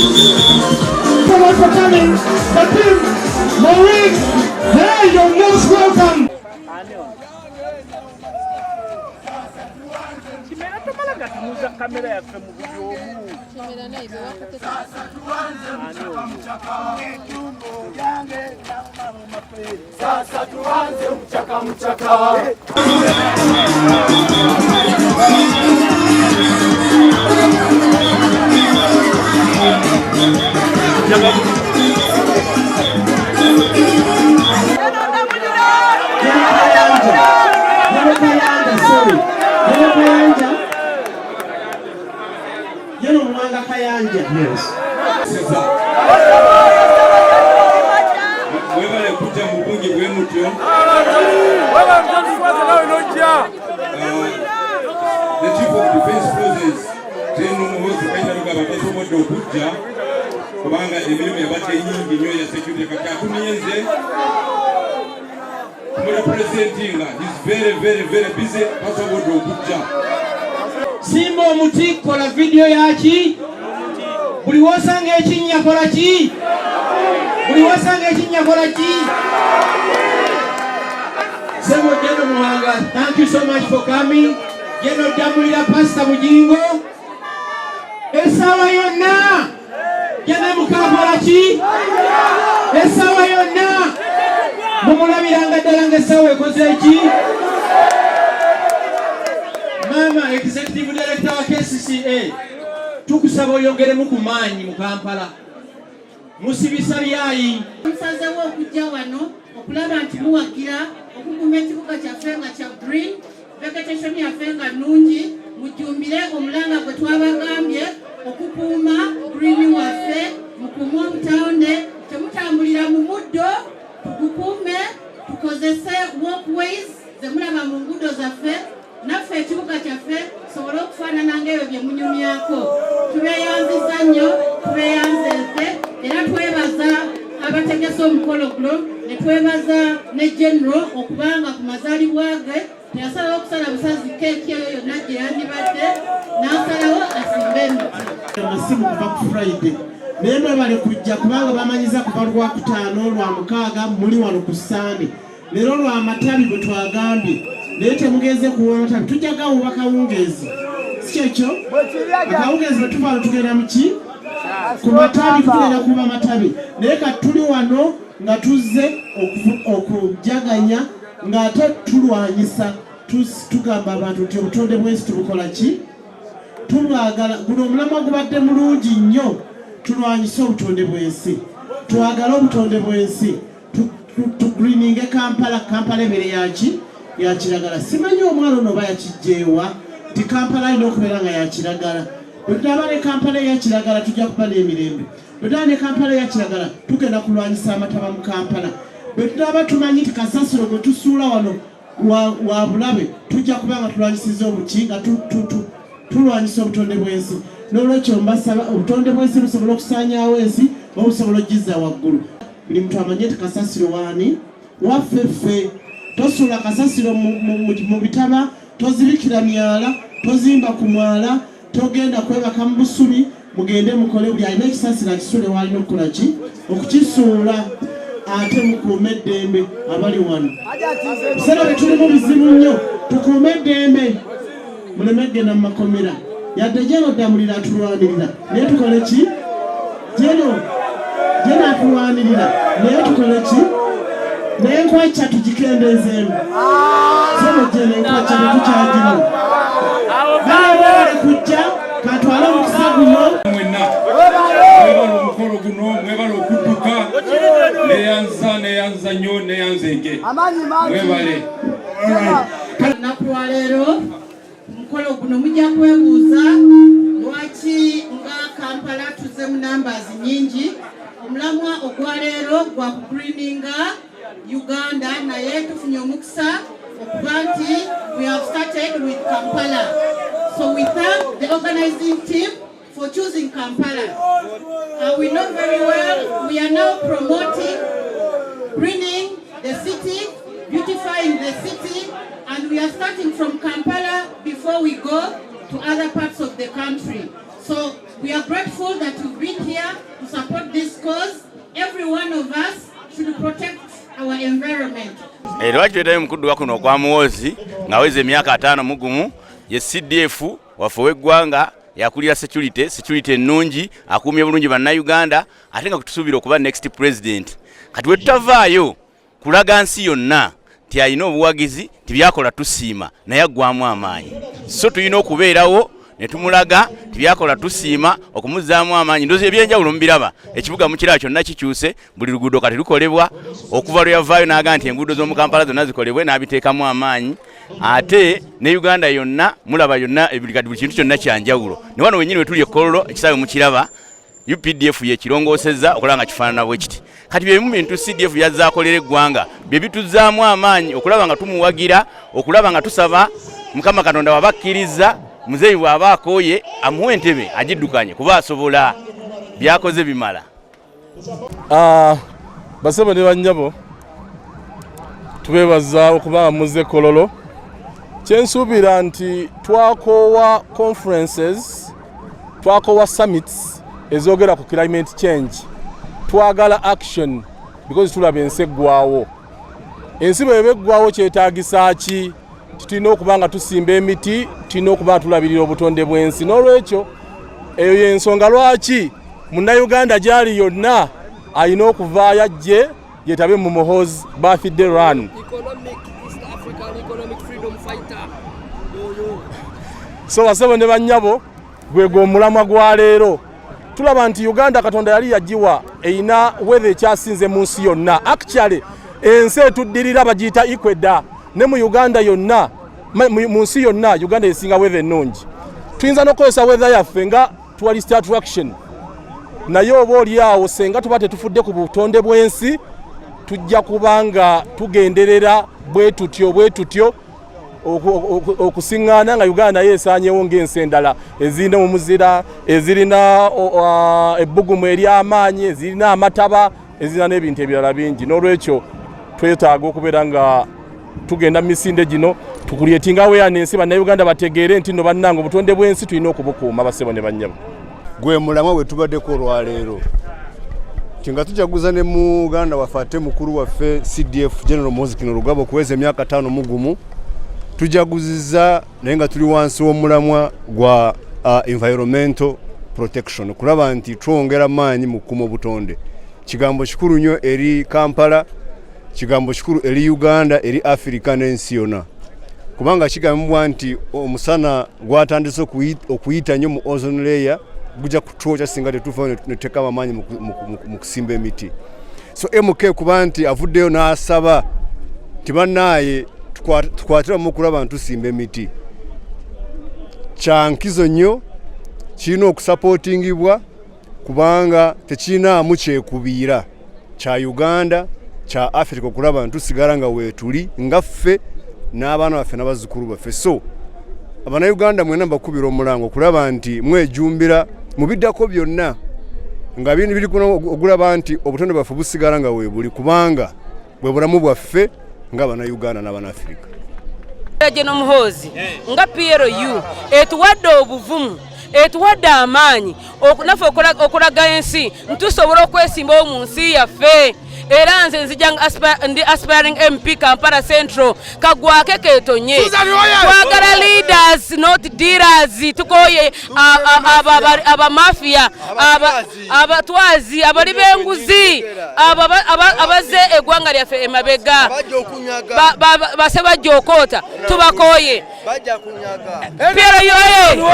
So much for coming. The team, Maureen, hey, you're most welcome. Kimera tomala gatunuza kamera yaffe mu buli omu. Ani oyo? Sasa tuanze mchaka mchaka. Kayanja, sorry. General Kayanja. General Muwanga Kayanja. Yes. Mwebale kujja mu bungi bwe mutyo. The Chief of Defense Forces General Muhoozi Kainerugaba tasobodde okujja kubanga emirimu yabadde nyingi nnyo ya security, kati atumye nze kumurepresentinga. He's very, very, very busy, tasobodde okujja. Simba omuti, kola vidiyo yaki. Buli wosanga ekinnya kola ki? Buli wosanga ekinnya kola ki? Sebo General Muwanga, thank you so much for coming. General Ddamulira, Pastor Bugingo, essaawa yonna General mukakola ki? Essaawa yonna mumulabiranga ddala nga essaawa ekoze eki. Maama Executive Director wa KCCA, tukusaba oyongeremu ku maanyi mu Kampala musibisa byayi. Musazeewo okujja wano okulaba nti muwagira okukuuma ekibuga kyaffe nga kya green, vegetation yaffe nga nnungi. Mujjumbire omulanga gwe twabagambye okukuuma green waffe, mukuume obutonde, temutambulira mu muddo, tugukuume, tukozese walkways zemulaba mu nguudo zaffe, naffe ekibuga kyaffe tusobole okufaanana ng'ebyo bye munyumyako. Tubeeyanziza nnyo, tubeeyanzeeze, era twebaza abategese omukolo guno, ne twebaza ne General okubanga ku mazaalibwa ge teyasalawo okusala busazi keeki eyo yonna gye yandibadde, n'asalawo asimbe emiti. Amasimu kuva ku Friday, naye mwebale kujja kubanga bamanyiza kuva Lwakutaano, Lwamukaaga, muli wano ku Sande. Leero lwamatabi bwe twagambye, naye temugenze kuwa matabi, tujja gawuba kawungeezi, si kyekyo? Akawungeezi bwe tuva wano tugenda muki? Ku matabi, tugenda kuba matabi. Naye kati tuli wano nga tuzze okujaganya ng'ate tulwanyisa, tugamba abantu nti obutonde bw'ensi tubukola ki? Tubwagala. Guno omulamwa gubadde mulungi nnyo. Tulwanyise obutonde bw'ensi, twagale obutonde bw'ensi, tugreeninge Kampala. Kampala ebeere yaki? Yakiragala. Simanyi omwana ono oba yakijjeewa nti Kampala alina okubeera nga yakiragala. Bwe tunaaba ne Kampala eyakiragala, tujja kuba n'emirembe. Bwe tunaaba ne Kampala eyakiragala, tugenda kulwanyisa amataba mu Kampala. Bwe tunaaba tumanyi nti kasasiro gwe tusuula wano wa bulabe, tujja kuba nga tulwanyisiza obuki nga tulwanyisa obutonde bw'ensi. N'olwekyo mbasaba, obutonde bw'ensi busobola okusaanyaawo ensi oba busobola okugizza waggulu. Buli muntu amanye nti kasasiro waani? Waffe ffe. Tosuula kasasiro mu bitaba, tozibikira myala, tozimba ku mwala, togenda kwebaka mu busubi. Mugende mukole, buli alina ekisasiro akisuule waalina okukola ki? Okukisuula. Ate mukuume eddembe abali wano. Biseera bye tulimu bizibu nnyo, tukuume eddembe, muleme kugenda mu makomera. Yadde General Ddamulira atulwanirira, naye tukole ki? General atulwanirira, naye tukole ki? N'enkwacca tugikendeezeemu. Sebo General, enkwacca tetukyagimu. Bale kujja katwale omukisa guno. Mwenna mwebala omukolo guno, mwebala okudduka. Neyanza, neyanza nnyo, neyanza ege, mwebale. Olunaku lwaleero ku mukolo guno mujja kwebuuza lwaki nga Kampala tuzze mu numbers nyingi. Omulamwa ogwaleero gwa kugreeninga Uganda, naye tufunye omukisa okuba nti we have started with Kampala. So we thank the organizing team for choosing Kampala. We know very well we are now promoting greening the city, beautifying the city, and we are starting from Kampala before we go to other parts of the country. So we are grateful that you've been here. Lwaki twetayo mu kudduka kuno okwa Muhoozi ng'aweza emyaka 51? Ye CDF waffe ow'eggwanga, yakulira security ennungi, akuumye bulungi Bannayuganda, ate nga kutusuubira okuba next president. Kati we tutavaayo kulaga nsi yonna nti alina obuwagizi, tibyakola tusiima, naye aggwamu amaanyi. So tulina okubeerawo ne tumulaga tibyakola tusiima, okumuzzaamu amaanyi. Ndowooza ebyenjawulo mubiraba, ekibuga mukiraba kyonna kikyuse, buli luguudo kati lukolebwa okuva lwe yavaayo n'agaa nti enguudo z'omu Kampala zonna zikolebwe, n'abiteekamu amaanyi. Ate ne Uganda yonna mulaba yonna kati buli kintu kyonna kyanjawulo. Ne wano wennyini we tuli e Kololo, ekisaawe mukiraba, UPDF yekirongoosezza okulaba nga kifaanana bwe kiti. Kati byebimu bintu CDF byazze akolera eggwanga, bye bituzzaamu amaanyi okulaba nga tumuwagira, okulaba nga tusaba Mukama Katonda wabakkiriza muzeeyi bw'aba akooye amuwe entebe agiddukanye, kuba asobola, byakoze bimala. Basebo ne bannyabo, tubeebaza okuba nga muzze Kololo. Kyensuubira nti twakoowa conferences, twakoowa summits ezogera ku climate change. Twagala action because tulaba ensi eggwawo. Ensi bweba eggwawo, kyetaagisa ki? Tulina okuba nga tusimba emiti, tulina okuba nga tulabirira obutonde bw'ensi. N'olwekyo eyo yensonga lwaki Munnayuganda gyali yonna alina okuvaayo ajje yetabe mu Muhoozi Birthday Run. East African Economic Freedom Fighter. So basebo ne bannyabo, gwegwo omulamwa gwa leero. Tulaba nti Uganda Katonda yali yagiwa erina weather ekyasinze mu nsi yonna. Actually ensi etuddirira bagiyita equator, ne mu Uganda yonna, mu nsi yonna Uganda esinga weather ennungi. Tuyinza n'okukozesa weather yaffe nga tourist attraction, naye oba oli awo senga tuba tetufudde ku butonde bw'ensi, tujja kuba nga tugenderera bwe tutyo bwe tutyo okusiŋŋaana nga Uganda nayo esaanyewo ng'ensi endala ezirina omuzira, ezirina ebbugumu ery'amaanyi, ezirina amataba, ezirina n'ebintu ebirala bingi. N'olwekyo twetaaga okubeera nga tugenda mu misinde gino, tucreatinga awareness, Bannayuganda bategeere nti nno bannange obutonde bw'ensi tulina okubukuuma. Basebo ne bannyabo, gwe mulamwa bwe tubaddeko olwaleero nti nga tujaguza ne muganda waffe ate mukulu waffe CDF General Muhoozi Kainerugaba okuweza emyaka 51, tujaguziza naye nga tuli wansi w'omulamwa gwa environmental protection, kulaba nti twongera maanyi mu kukuuma obutonde. Kigambo kikulu nnyo eri Kampala, kigambo kikulu eri Uganda, eri Afirika n'ensi yonna, kubanga kigambibwa nti omusana gwatandise okuyita nnyo mu ozone layer, gujja kutwokya singa tetuvayo netuteekamu amaanyi mu kusimba emiti. So MK kuba nti avuddeyo n'asaba nti bannaaye tukwatiramu okulaba nti tusimba emiti, kyankizo nnyo, kirina okusupportingibwa kubanga tekirinaamu kyekubiira kya Uganda, kya Africa, okulaba nti tusigala nga weetuli nga ffe n'abaana baffe n'abazzukulu baffe. So Abannayuganda mwena mbakubira omulango okulaba nti mwejumbira mu biddako byonna nga bino biri kuno, ogulaba nti obutonde bwaffe busigala nga weebuli, kubanga bwe bulamu bwaffe ng'Abannayuganda n'Abannafirika. General Muhoozi nga PLU etuwadde obuvumu, etuwadde amaanyi naffe okulaga ensi ntusobola okwesimbawo mu nsi yaffe. Era nze nzija nga ndi aspiring MP Kampala Central, kagwake ketonye. Twagala leaders, not dealers. Tukoye abamafia, abatwazi, abali b'enguzi, abazze eggwanga lyaffe emabega, base bajja okoota. Tubakoye. PLU.